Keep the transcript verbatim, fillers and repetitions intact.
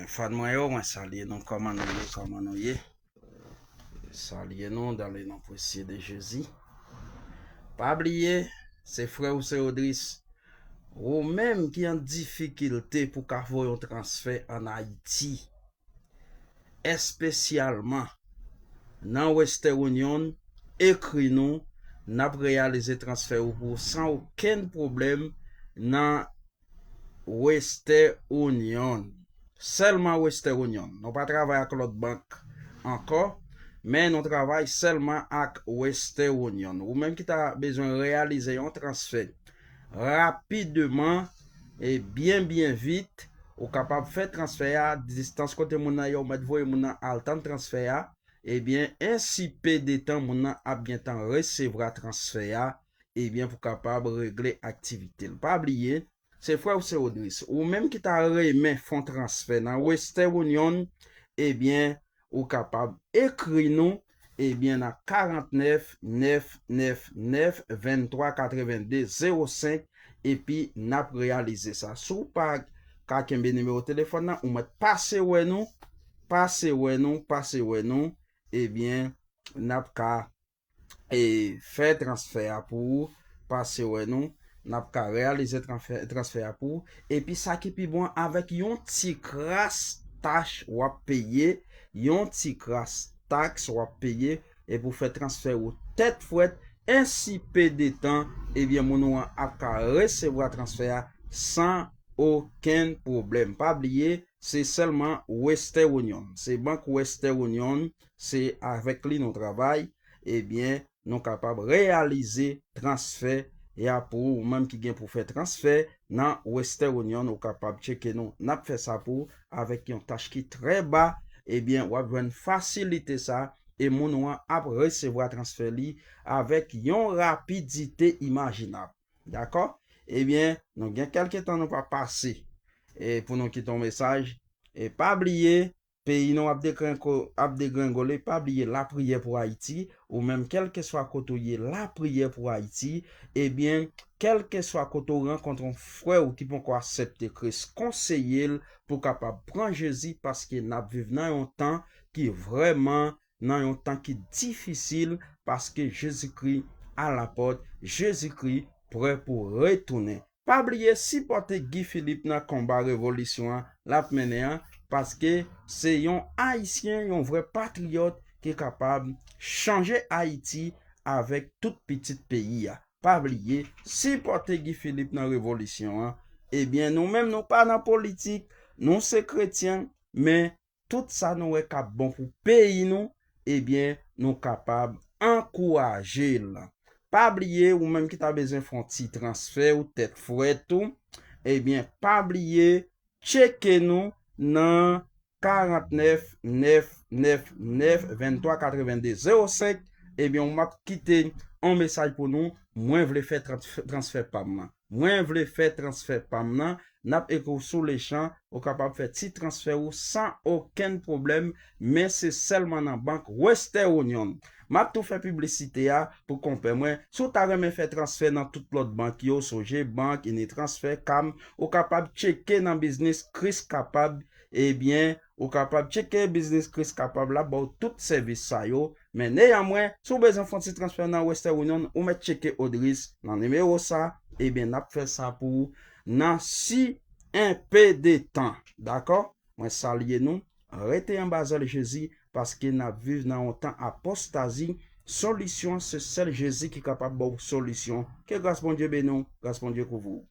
Fan mwen yo, mwen salye nou. Kòman nou ye? Kòman nou ye? Salye nou dans le nom précieux de Jésus. Pa bliye, se frè ou se Odris. Ou menm ki an difikilte pou ka voye yon transfè ann Ayiti, espesyalman nan Western Union, ekri nou, n ap reyalize transfè ou pou san okenn pwoblèm nan Western Union. Sèlman Western Union. Nou pa travay ak lòt bank ankò, men nou travay sèlman ak Western Union. Ou menm ki ta bezwen reyalize yon transfè rapideman e byen, byen vit, ou kapab fè transfè a, distans kote moun nan ye, ou mèt voye moun nan al tann transfè a, ebyen, ensi pe de tan moun nan ap gentan resevwa transfè a, ebyen, pou kapab regle aktivite l. Pa bliye, se frè ou se Odris. Ou menm ki ta renmen fè yon transfè nan Western Union, ebyen, ou kapab ekri nou, ebyen, nan karant nèf, nèf nèf nèf, venntwa katrevenndez, zewo senk, epi n ap reyalize sa. Si w pa ka kenbe nimewo telefòn nan, ou mèt pase wè nou, pase wè nou, pase wè nou, ebyen, n ap ka, e, fè transfè a pou ou, pase wè nou, n ap ka reyalize transfè, transfè a pou ou. Epi sa ki pi bon, avèk yon ti kras tach w ap peye, yon ti kras taks w ap peye, e pou fè transfè ou tèt frèt, ensi pe de tan, ebyen, moun ou an ap ka resevwa transfè a san okenn pwoblèm. Pa bliye, se sèlman Western Union. Se bank Western Union, se avèk li nou travay. Ebyen, nou kapab reyalize transfè a pou ou, ou menm ki gen pou fè transfè nan Western Union, ou kapab tcheke nou. N ap fè sa pou ou avèk yon tach ki trè ba. Ebyen, w ap jwenn fasilite sa, e moun ou an ap resevwa transfè li avèk yon rapidite imajinab. Dakò? Ebyen, nou gen kèlke tan nou pa pase, e pou nou kite yon mesaj. E pa bliye, peyi nou ap degrenko-, ap degrengole. Pa bliye lapriyè pou Ayiti. Ou menm, kèlkeswa kote w ye, lapriyè pou Ayiti. Ebyen, kèlkeswa kote w rankontre yon frè ou ki poko aksepte Kris, konseye l pou kapab pran Jezi, paske n ap viv nan yon tan ki vrèman, nan yon tan ki difisil, paske Jezikri alapòt, Jezikri prè pou retounen. Pa bliye sipòte Guy Philippe nan konba revolisyon an l ap mennen an, paske se yon Ayisyen, yon vrè patriyòt ki kapab chanje Ayiti avèk tout pitit peyi a. Pa bliye sipòte Guy Philippe nan revolisyon an. Ebyen, nou menm, nou pa nan politik, nou se kretyen, men tout sa nou wè k ap bon pou peyi nou, ebyen, nou kapab ankouraje l. Pa bliye, ou menm ki ta bezwen fè yon ti transfè ou tèt frèt ou, ebyen, pa bliye tcheke nou nan karant nèf nèf nèf nèf venntwa katrevenndez zewo senk. Ebyen, ou m ap kite yon mesaj pou nou. Mwen vle fè transf-, transfè pa m nan. Mwen vle fè transfè pa m nan. N ap ekri w sou lechan, ou kapab fè ti transfè ou san okenn pwoblèm, men se sèlman nan bank Western Union. M ap tou fè piblisite a pou konpè mwen. Si w ta renmen fè transfè nan tout lòt bank yo, Sogebank, Unitransfer, Cam, ou kapab tcheke nan biznis Kris Kapab. Ebyen, ou kapab tcheke biznis Kris Kapab la, ba w tout sèvis sa yo. Men neyanmwen, si w bezwen fè yon ti transfè nan Western Union, ou mèt tcheke Odris nan nimewo sa, ebyen, n ap fè sa pou ou nan si en pe de tan. Dakò? Mwen salye nou. Rete anba zèl Jezi, paske n ap viv nan yon tan apostazi. Solisyon, se sèl Jezi ki kapab ba w solisyon. Ke gras Bondye beni w, gras Bondye kouvri w.